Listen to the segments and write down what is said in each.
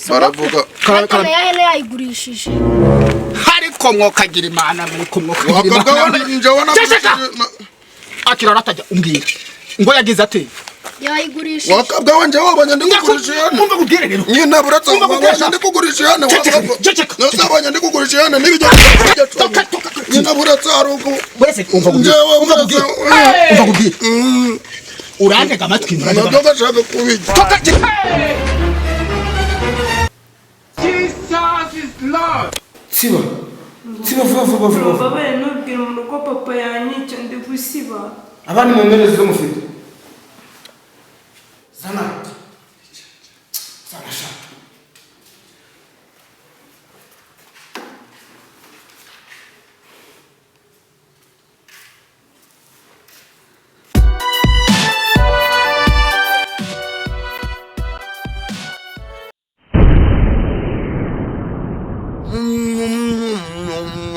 Baravuga. None ya hene yayigurishije. Ariko mwokagira Imana, ariko mwokagira Wakabwa Imana. njyewe Ceceka! nagurishije. Akira ratajya umbwira ngo yagize ate? Yayigurishije. Wakabwa njyewe wabonye ndi kugurisha ihene. Umva kubwire rero. Nyine buretse Umva wabonye kubwira. ndi kugurisha ihene. Ceceka, Wakabwa. ceceka. Nose wabonye ndi kugurisha ihene n'ibijya. Toka, toka. Nyine buretse hari uku. Wese umva kubwire. Njyewe Umva kubwire. buretse. Umva kubwire. Urantega amatwi, murantega Nabyo amatwi. gashaka kubijya. Toka. Siba siba vuba vuba vuba. Mbabarire, ntubwire umuntu ko papa yanyica, ndi gusiba. Abandi mumpereze izo mufite. Zana, zana sha.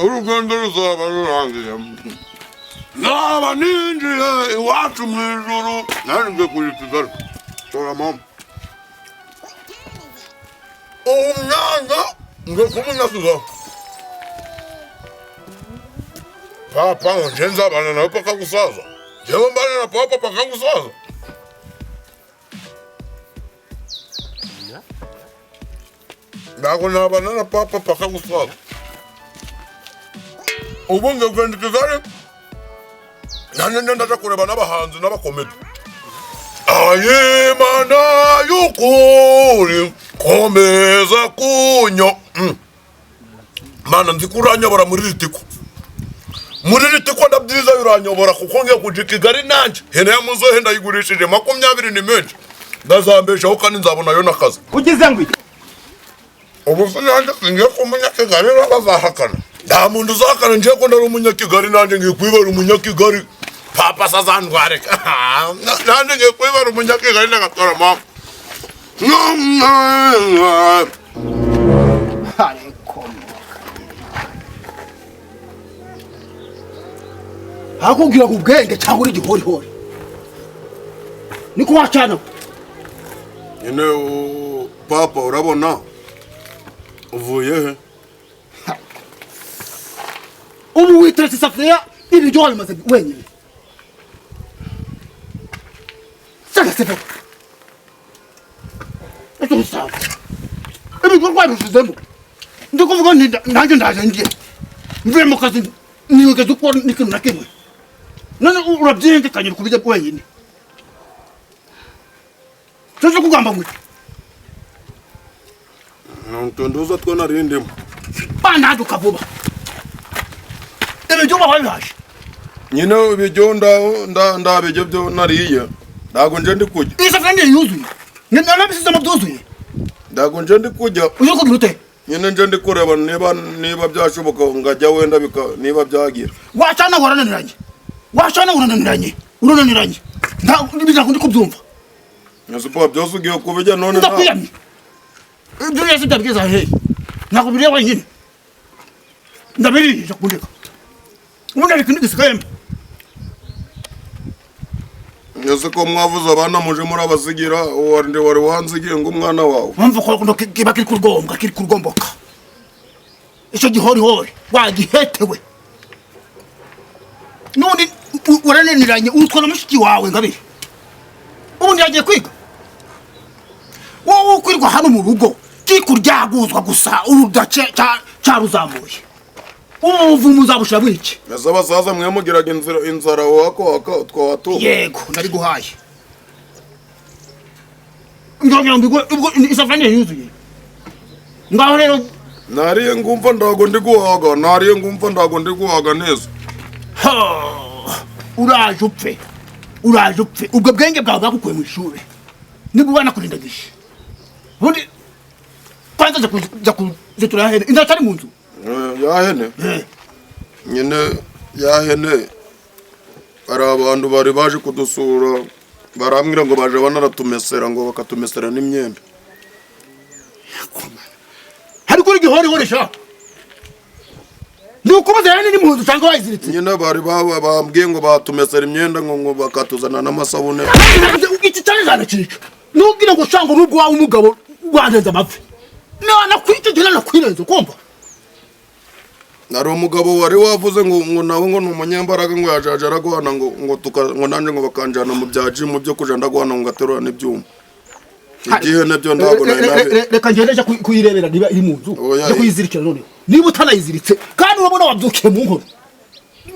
Urugendo ruzaba rurangiye naba ninjiye iwacu mu ijuru, nanjye kuri Kigali tora mama uwo mwanya ngiye kumunyasiza papa ngo nje nzabana nawe paka gusaza, njyewe mbana na papa paka gusaza. Ntabwo nabana na papa paka gusaza. Ubu ngiye kugenda i Kigali, nanjye ndaja kureba n'abahanzi n'abakomedi. Ayimana y'ukuri komeza kunyo. Mana, nzi ko uranyobora muri iri tiko, muri iri tiko ndabyiza uranyobora, kuko ngiye kuja i Kigali nanjye. Hene ya muzehe ndayigurishije 20 ni menshi, ndazambeshaho kandi nzabonayo n'akazi. Ugize ngo iki? Ubu se nanjye singiye kuba umunyakigali rero bazahakana? Nta muntu uzahakana ngiye ko ndari umunyakigali. Nanjye ngiye kwibera umunyakigali, papa se azandwareka. Nanjye ngiye kwibera umunyakigali, ndagatora mama. Ariko hakubwira ngo ubwenge cyangwa uri igihorihori niko wacana. Nyine papa, urabona uvuye he? Ubu witeretse isafuriya, ibiryo wabimaze wenyine. Saka sefa icyo bisaba, ibiryo wabishyizemo. Ndi kuvuga nti nanjye ndaje ngiye mvuye mu kazi, nigeze ukora n'ikintu na kimwe, none urabyihengekanye uri kubirya wenyine. Tuzi kugamba ngo iki? Ntunduza two narindimo. Bandaduka vuba, ibiryo wabihaje. Nyine ibiryo ndabiryo byo nariye, ntabwo nje ndi kurya. Iyi safuriya niyo yuzuye, nabisizemo byuzuye. Ntabwo nje ndi kurya. Uzi kugira ute? Nyine nje ndi kureba niba byashoboka ngajya wenda niba byagira. Wacana, warananiranye, wacana, urananiranye, urananiranye, ntabwo ndi kubyumva. Ese papa, byose ugiye kubijya none? Ndakwiyamye, ibyo byose ndabigeza hehe? Ntabwo bireba wenyine, ndabirije kundeka, ubundi hari ikindi gisigayemo. Ese ko mwavuze abana muje murabasigira, wari wansigiye ngo umwana wawe? Mpamvu ko kiba kiri kurgombwa, kiri kurgomboka, icyo gihorihori wagihetewe n'ubundi warananiranye, urutwa na mushiki wawe Ngabire. Ubundi yagiye kwiga, wowe ukwirwa hano mu rugo kikuryaguzwa gusa, urudace cyaruzamuye, umuvumo uzabushira bwiki. Ese abasaza mwe mugiraga inzara wako waka twawatu? Yego, ndabiguhaye. Ngira ngo ubwo isafuriya yuzuye ngaho rero. Nariye ngumva ndago ndi guhaga, nariye ngumva ndago ndi guhaga neza. Ha, uraje upfe, uraje upfe. Ubwo bwenge bwawe bwagukuye mu ishuri nibwo banakurindagije. Ubundi kwanza jya kuzitura hene indatari mu nzu. Ya hene? Nyine ya hene, hari abantu bari baje kudusura, barambwira ngo baje banaratumesera, ngo bakatumesera n'imyenda. Hari kuri gihorihori sha, ni ukubaza hene ni mu nzu cyangwa wayiziritse? Nyine bari bambwiye ngo batumesera imyenda, ngo bakatuzana n'amasabune. Iki cyane cyane cyica nubwire ngo shanga n'ubwo wawe umugabo wandenze amapfa. Nanakwitegera nakwirenza kumva. Nari umugabo wari wavuze ngo nawe ngo ni umunyembaraga ngo yajaje aragwana ngo tuka ngo nanje ngo bakanjana mu bya gym byo kuja ndagwana ngo ngaterura n'ibyuma. Igihe nabyo ntabwo nari nabi. Reka ngende kuyirebera niba iri mu nzu. Oya, Nje kuyizirikira noneho. Niba utanayiziritse kandi urabona wabyukiye mu nkono.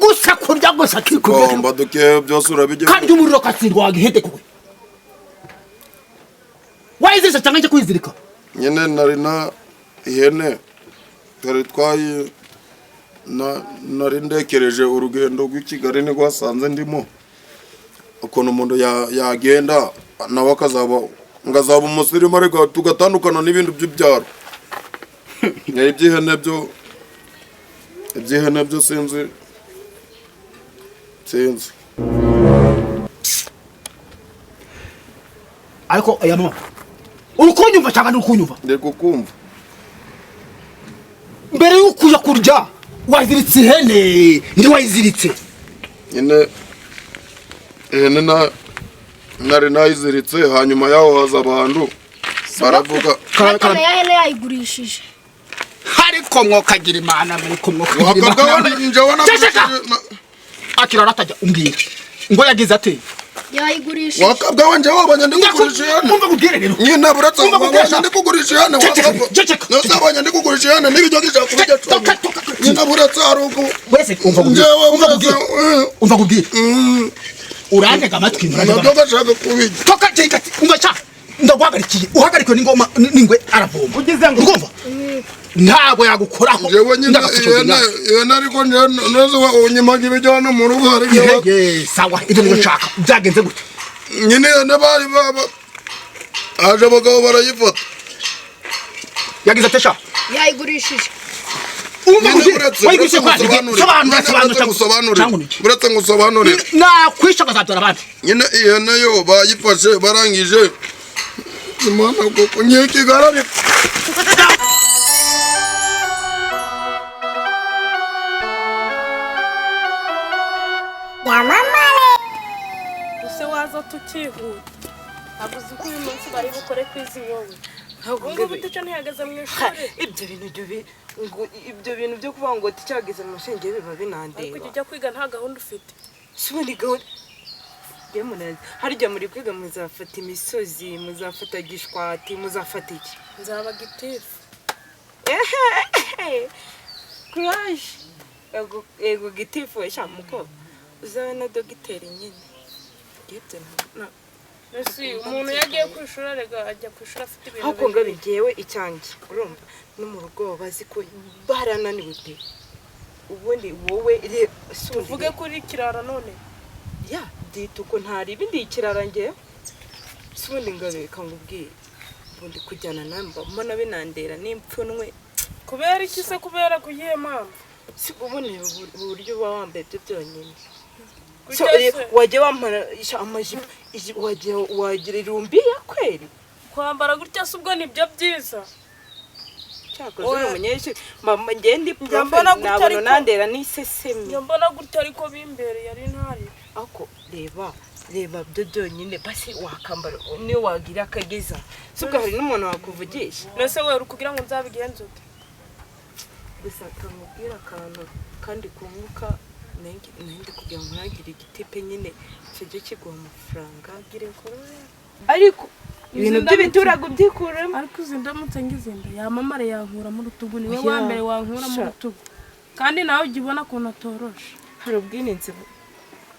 Gusa kurya gusa kikurya. Gomba duke byose urabijya. Kandi umuriro katsindwa wagihete kuwe. Wayiziritse cyangwa nje kuyizirika? Nyine nari na ihene twari twayi na nari ndekereje urugendo rw'i Kigali nirwo wasanze ndimo ukuntu umuntu yagenda nawe akazaba ngazaba umusirimu ariko tugatandukana n'ibintu by'ibyaro. Iby'ihene byo sinzi. Ariko aya mama urukunyumva cyangwa ntukunyumva? Ndi kukumva. Mbere y'uko uja kurya waziritse ihene, ndi wayiziritse. Nyine ihene nari nayiziritse, hanyuma yaho haza abantu baravuga Matana ya hene yayigurishije. Ariko mwokagira Imana, ariko mwokagira Wakabwa Imana. njyewe Ceceka! nagurishije Akira aratajya umbwira. Ngo yagize ate? Yayigurishije. Wakabwa njyewe wabonye ndi kugurisha ihene. Umva kubwire rero. Nyine buretse Umva kubwire. wabonye ndi kugurisha ihene. Ceceka, Wakabwa. ceceka. Nose wabonye ndi kugurisha ihene n'ibiryo gishaka kubirya Toka, toka, toka. Nyine buretse hari uko Wese umva kubwire. Njyewe Umva buretse kubwire. Umva kubwire. Urantega amatwi murantega nabyo amatwi. gashaka kubirya. Toka ceceka umva cha. Ndaguhagarikiye. Uhagarikiwe n'ingoma n'ingwe aravoma. Ugize ngo Urumva? Ntabwo yagukoraho. Njyewe nyine Ndagapfuka ihene ariko njyewe nose unyimaga ibiryo hano mu rugo hari igihe Ye, sawa ibyo nibyo nshaka. Byagenze gute? Nyine ihene bari baba haje abagabo barayifata. Yagize ate sha? Yayigurishije. Umva Nyine kubwire. buretse Wayigurishe buretse kwa ngusobanurire. Sobanura Nyine sobanura buretse ngusobanurire. cyangwa ni iki? Buretse ngusobanurire. Nakwisha akazabyara abandi. Nyine ihene yo bayifashe barangije. Imana koko ngiye Kigali ariko. Ese waza tukihuta ntabwo uzi ko uyu munsi bari bukore kwizi wowe. Ntabwo Ubwo ngubu tica ntihagaze mu ishuri. Ibyo bintu byo ngo ibyo bintu byo kuvuga ngo ticageze mu shenge biba Ariko binandeba. ujya kwiga nta gahunda ufite. Si ubundi gahunda ngiye munazi harya muri kwiga muzafata imisozi, muzafata gishwati, muzafata iki? Nzaba gitifu. Courage. Ego ego gitifu sha muko uzabe na dogiteri nyine. Ibyo ntabwo Ese umuntu yagiye ku ishuri arega ajya ku ishuri afite ibintu. Ahubwo ngo ngewe icyanjye urumva no mu rugo bazi ko barananiwe pe. Ubundi wowe Uvuge kuri kirara none. Ya dita uko ntari ibindi ikirara ngewe. Si ubundi ngabeka ngubwire. Ubundi kujyana namba mbona binandera n'impfunwe. Kubera iki se kubera kuyihe mpamvu? Si ubundi uburyo uba wambaye byo byonyine. So wajya wambara amajipo wajya wagira irumbi ya kweri. Kwambara gutya se ubwo nibyo byiza. Cyakoze uri umunyeshuri mama ngiye ndi profe mbona gutya nabona ariko- nandera n'isesemi. Njya mbona gutya ariko bimbereye ari ntari. Ako reba reba byo byonyine basi wakambara niyo wagira akageza. Si ubwo hari n'umuntu wakuvugisha. Nese wewe uri kugira ngo nzabigenze ute? Gusa kamubwira akantu kandi kunguka nenge kugira ngo ntagire igitipe nyine kijye kiguha amafaranga. Gira inkuru. Ariko ibintu by'ibiturago byikuramo. Ariko izi ndamutse ngizinda yamamare yankuramo urutugu niwe Oya, wa mbere wankuramo sha. urutugu. Kandi nawe ujya ubona ukuntu atoroshe. Hari ubwirinzi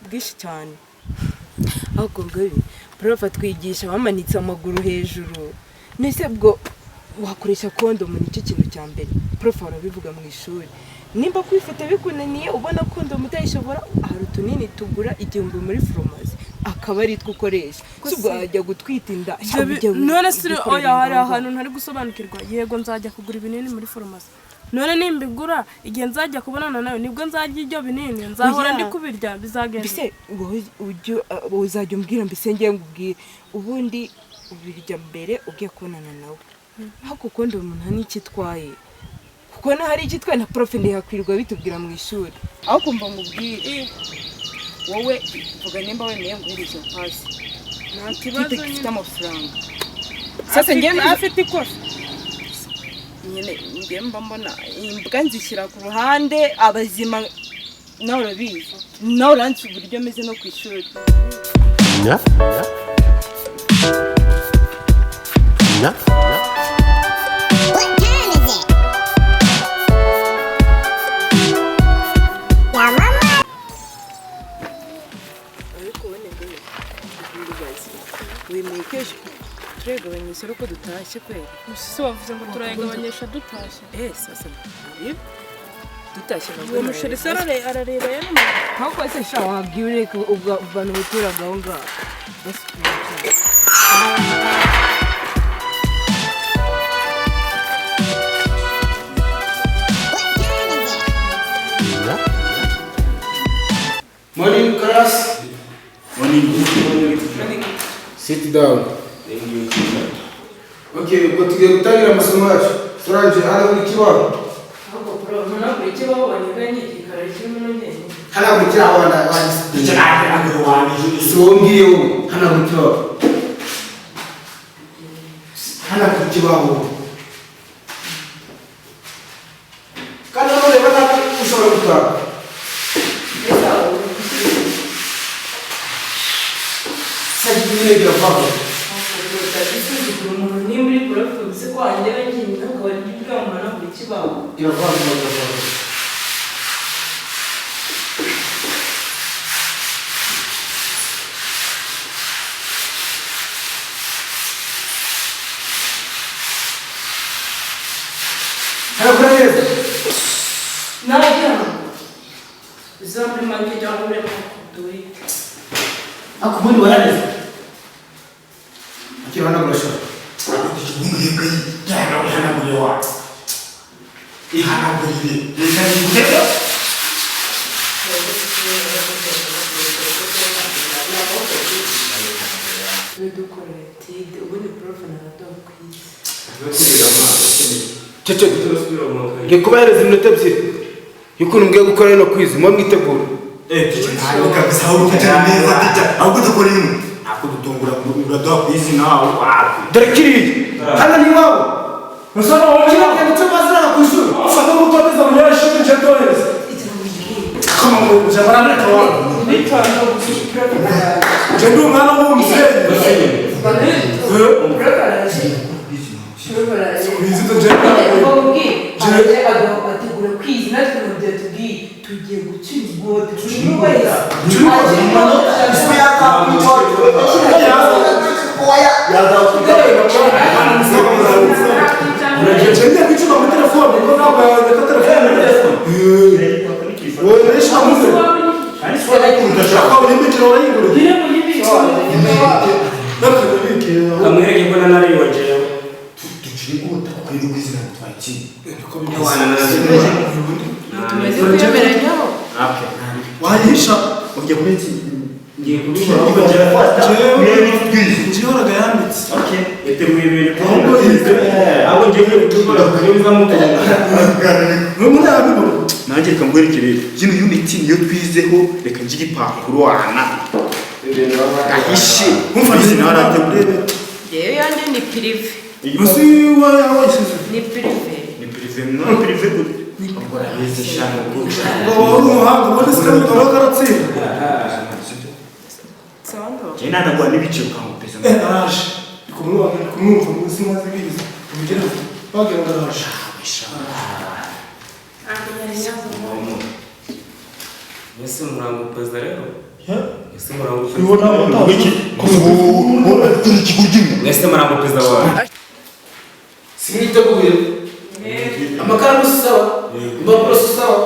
bwinshi cyane. Ahubwo ngabi prof atwigisha bamanitse amaguru hejuru. Nese bwo wakoresha kondomu nicyo kintu cya mbere. Prof arabivuga mu ishuri. Nimba kwifata bikunaniye ubona kondomu utayishobora hari utunini tugura 1000 muri farumasi akaba ari two ukoresha. Si ubwo wajya gutwita inda. None se oya hari ahantu ntari gusobanukirwa. Yego nzajya kugura ibinini muri farumasi. None nimbigura igihe nzajya kubonana nawe nibwo nzarya ibyo binini nzahora ndi kubirya bizagenda. Mbese wowe uzajya umbwira mbese ngiye ngubwire ubundi ubirya mbere ugiye kubonana nawe. Ariko kondomu nta n'ikitwaye. Kuko na hari ikitwaye na prof ntiyakwirwa bitubwira mu ishuri. Aho kumva ngubwire wowe vuga nimba wemeye nguhereze pasi. Nta kibazo Kipe nyine. gifite amafaranga. Sasa ngiye afite ikofi. Nyine njye mba mbona imbwa nzishyira ku ruhande, abazima nawe urabizi, nawe uranzi uburyo meze no ku ishuri. Nya. Nya. What time is it? Ya mama. Ariko ubone ngo wemeye ko ejo turayagabanyisha ari uko dutashye kweri? Ese wavuze ngo turayagabanyisha dutashye? Eh, sasa dutashye nabwo. Uwo musheri se arareba yanuma. Ntabwo se sha wabwiye ureka ubwo abantu baturaga aho ngaho basukuye. What time is it? Nya. Morning class. Morning. Sit down. Okay, ubwo tugiye gutangira amasomo yacu. Solange, hanagura ikibaho. Ahubwo bro, ntabwo ikibaho wanyeganye igikara kirimo n'ugenda. Hanagura ikibaho si wowe mbwiye wowe. Hanagura ikibaho. Hanagura ikibaho. Kandi hano reba nabi ushobora gutaha. Sasa nyine biravaho. Umuntu nimba uri prof uzi ko wandeba njyenyine ukaba uri bwamara buri kibaho. Biravaho, biravaho. Hanagura neza. Najya uzamure make cyangwa ure make. Ariko ubundi warareze. Akira hanagura sha. Ihanagurire. Tube dukora etide ubundi prof naraduha ku isi. Ceceka. Ngiye kubahereza iminota 2 y'ukuntu mugiye gukora ino quiz, muba mwitegura. Ntabwo kabisa, ahubwo ukicara neza teacher, ahubwo dukora imwe. Ntabwo dutungura uraduha ku isi nawe wapi. Dore kiriya. Hano ni iwabo. Kiriya nicyo bazirana ku ishuri. Ategura kwizi natwe ntabyo yatubwiye, tugiye guca ingote buri wese. Kamwereke ko nanariwe jewe. Ducire inkota kuko ino quiz ntabwo twayitsinda. Tumeze kwemeranyaho. Wayisha Ujya muri iki ngiye kubikora ahubwo jewe Njihoraga yanditse. Okay, yateguye ibintu ahubwo ngiye kubikora kuko bizamutunga. N'ubu ntabibona. Nanjye reka nkwereke rero kino unit niyo twizeho, reka njye igipapuro wana gahishe umva nawe arateguye. Yewe yanjye ni pirive. Musi wa wayishyize. Ni pirive. Ni privé no privé gute urabizi shaka Ngo wowe uri umuhanga ubundi se kabikora karatsinda. Njye nanaguha n'ibiciro ukamupeza. Eh, araje. Ndi kumwumva, ndi kumwumva mu isi maze bizi. Ubigere bagira ngo araje. Ese muramupeza rero? Ese Iwo muramupeza? ntabwo utazi. Ese muramupeza wawe? Simwiteguye. Amakaramu si sawa. Impapuro si sawa.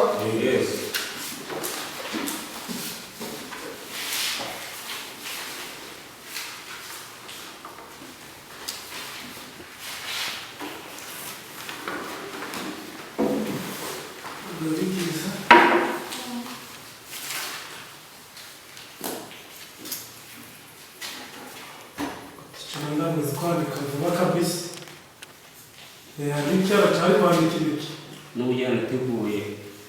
Ndamuzi kwandika vuba kabisa. Hari icyaba cyari kwandika ibiki. N'uburyo yanateguye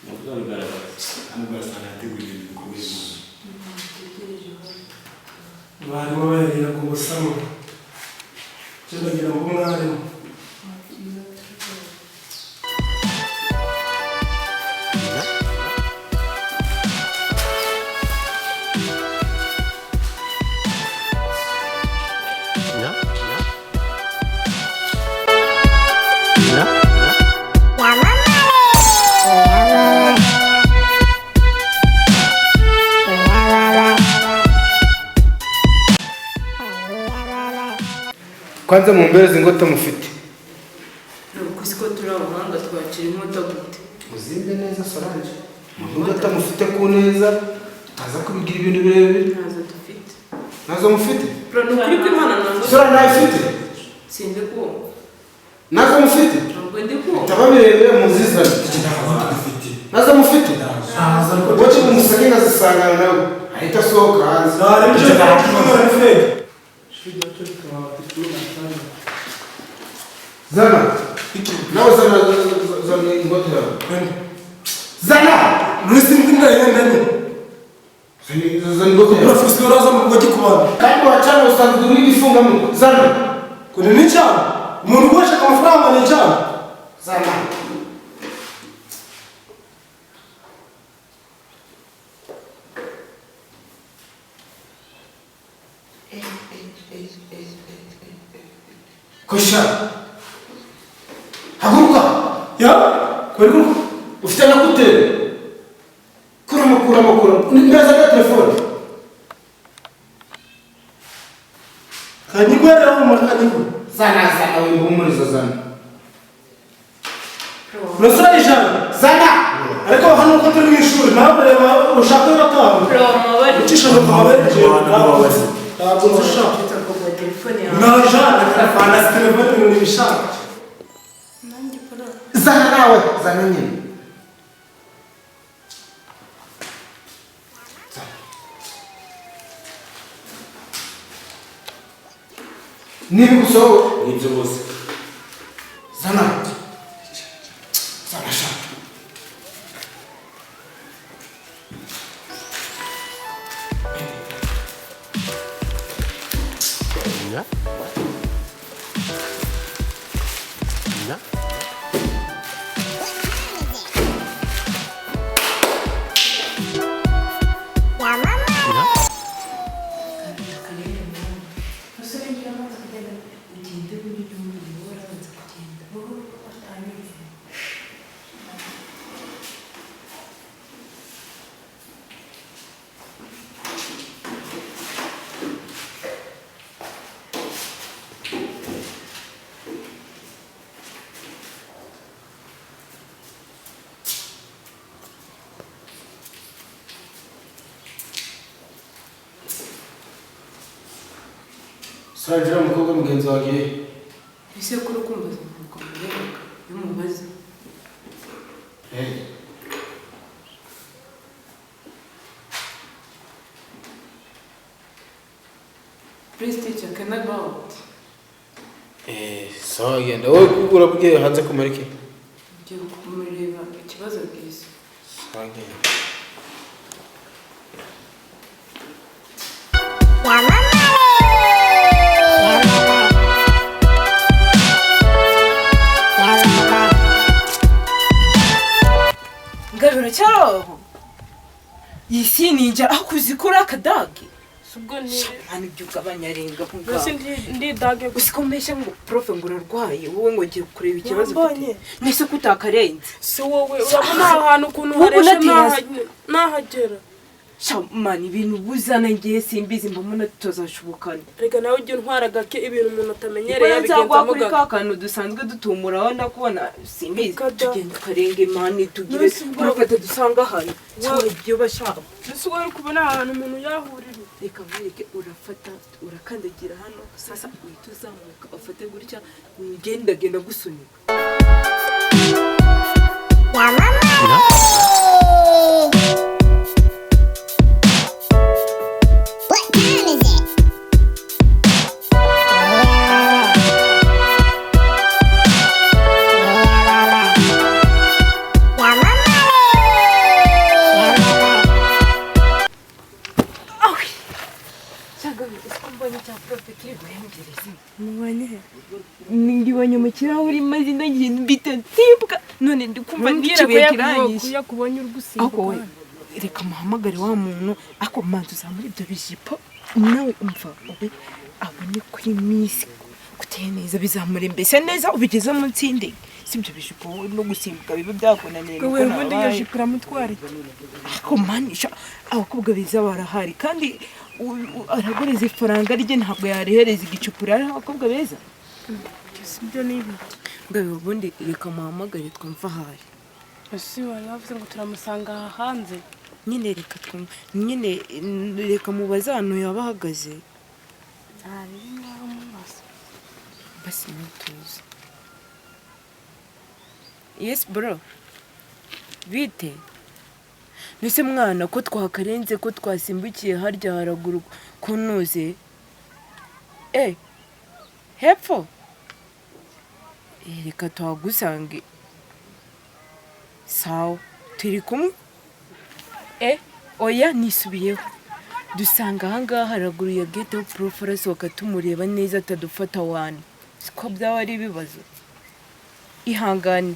nabwo bigaragaza. Hano barasanga yateguye ibintu bikomeye. Barimo bayarira ku busamo. Cyo ndagira ngo umwarimu. Kwanza mumbereze ingota mufite. Nuko siko turi abahanga twakira inkota gute? Muzimbe neza Solange. Ingota mufite ku neza tutaza kubigira ibintu birebire. Ntazo dufite. Nazo mufite? Bro, ni ukuri kw'Imana nazo. Solange nayo ifite? Sindi kumva. Nazo mufite? Ntabwo ndi kumva. Bitaba birebire muzizane. Nazo mufite? Wowe umusake nkazisangana nawe. Ahita asohoka hanze. Zana. Nawe zana zana ingoti yawe. Zana! Nurisi ndinda yenda ni. Zana ingoti yawe. Professor uraza mu gogi kubana. Kandi wacana usanzwe uri ifunga mu. Zana. Kuni ni cyane. Umuntu ukoresha amafaranga ni cyane. Zana. Kosha. Haguruka. Ya? Kweli ufite na kuteri. Kuramo kuramo kuramo. Neza ka telefone. Kanyigwera mu makanigo. Zana zana wimbumuriza zana. Nusra ijana. Zana. Ariko hano ko turi mu ishuri nawe reba ushaka urataha. Ucisha mu kabere. Ntabwo nzashaka. Najana telefone telefone ni bishaka. Zana nawe zana nyine. Nibi gusoho nibyo bose. Zana. Zana sha. Na. Na. Solange umukobwa mugenzi wagiye. Ese kuri kumbaza nuko mureba bimubaza. Eh. Please teacher, can I go out? Eh, sawa genda. Wowe urabwiye hanze kumara iki? Ngiye kumureba ikibazo bwiza. Sawa genda. Ngabiro cyaraho. Yisi ninja aho kuzikora akadage. Subwo ni mani byugabanyarenga Mbese ndi dage usikombesha ngo prof ngo urarwaye wowe ngo ngiye kureba ikibazo ufite. Nese kutakarenze. Si wowe urabona ahantu ukuntu haresha nahagera. Mani ibintu buzana ngiye simbizi mbona tutazashubukana. Reka nawe ujye untwara gake ibintu umuntu atamenyereye yabigenza mugaga. Kuri ka kantu dusanzwe dutumuraho ndakubona simbizi tugenda tukarenga imani tugire turafata dusanga ahantu cyangwa ibyo bashaka. Ese wowe uri kubona ahantu umuntu yahurira. Reka nkwereke urafata urakandagira hano sasa uhita uzamuka ufate gutya ugenda genda gusunika. Ngibonye mu kirahuri maze ndagiye mbita ntibwa none ndikumva n'ikibuye kiranyishe yakubonye uri gusimbuka. Reka muhamagare wa muntu ako manzu zamuri ibyo bijipo nawe umva ube abone kuri misi kuteye neza bizamure mbese neza ubigeze munsi y'indege. Si ibyo bijipo no gusimbuka biba byakunaniye. Wowe ubundi iyo jipo iramutwara iki? Ariko manisha, abakobwa beza barahari kandi araguriza ifaranga rye, ntabwo yarihereza igicupuri. Hariho abakobwa beza. Ibyo ni ibiki? Ngabe ubundi reka muhamagare twumva ahari. Ese wari wavuze ngo turamusanga aha hanze? Nyine reka twumve, nyine reka mubaze ahantu yaba ahagaze. Nta ngaho mubaza. Basi ntutuze. Yes bro, bite? Mbese mwana, ko twakarenze, ko twasimbukiye harya haraguru, ko ntuze hepfo? Reka tuhagusange. Sawa, turi kumwe. Oya, nisubiyeho, dusanga ahangaha haraguru ya gate aho prof arasohoka, tumureba neza atadufata wana, siko byaba ari ibibazo. Ihangane.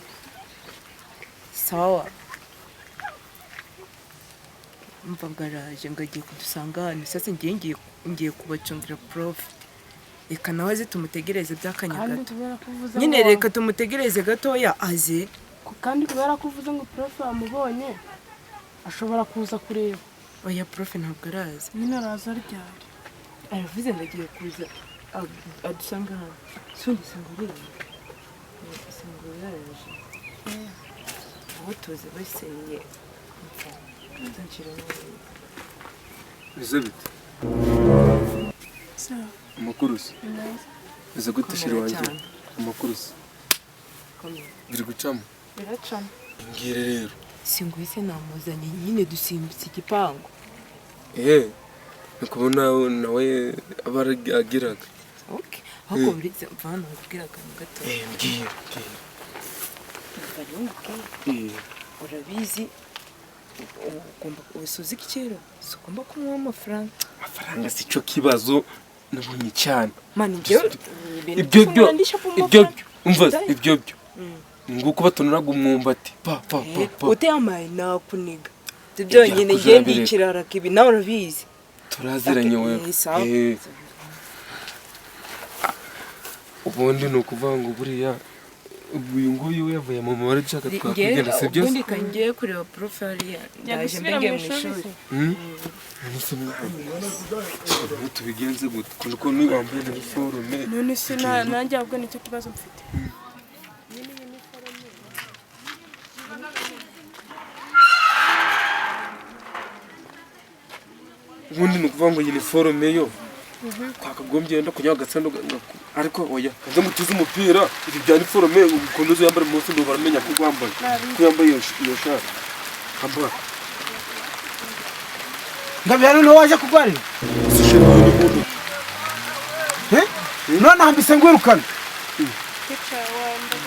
Sawa. Mva ngaraje ngo agiye kudusanga hano. Sasa ngiye kubacungira prof, reka nawe aze tumutegereze by'akanya Kandi gato. kubera ko uvuze Nyine ngo reka tumutegereze gatoya aze. Kandi kubera ko uvuze ngo prof wamubonye, ashobora kuza kureba. Oya, prof ntabwo araza. Nyine araza ryari? Aravuze ngo agiye kuza adusanga hano. Sundi sanga uriya, sanga yaraje aho tuzi baseniye nzanshira. Bize bite? Sawa. Amakuru se? Ni meza. Bize gute shiri Komera wanjye? cyane. Amakuru se? Komera. Biri gucamo? Biracamo. Mbwire rero. Singuhise namuzanye nyine, dusimbutse igipangu. Ni kubona nawe aba agiraga. Okay, ahubwo buretse mva hano nkubwire akantu gato. Mbwira, mbwira. Mva rero nkubwire. Urabizi, ugomba usuze ikiro, si ugomba kumuha amafaranga. Amafaranga si cyo kibazo, nabonye cyane. Mani njyewe ibintu Ibyo byo, ndisha ku ibyo mafaranga. byo, umva ibyo byo. Nguko batoneraga umwumbati. Pa pa pa pa. Uteyamaye nakuniga. Ibyo byonyine Ibyo njye ndi ikirara kibi, nawe urabizi. Turaziranye wewe. Sawa. Ubundi ni ukuvuga ngo buriya uyu nguyu we yavuye mu mubare dushaka twakwigendera, si byo? Ubundi kangiye kureba prof hariya, Njya ndaje gusubira mbenge mu mu ishuri ishuri. se? None mwana, tubigenze gute? Kuko ni wambaye iniforume. None se nanjye ahubwo nicyo kibazo mfite. Ubundi ni ukuvuga ngo iniforume yo twakagombye wenda kunywa agasando, ariko oya, kanze mutize umupira. Ibi bya iniforume ukuntu uzi yambara umunsi ngo baramenya ko wambaye, ko yambaye iyo shati. Ambara. Ngabira noneho waje kurwarira. None hambise ngwirukana. Teacher wambaye.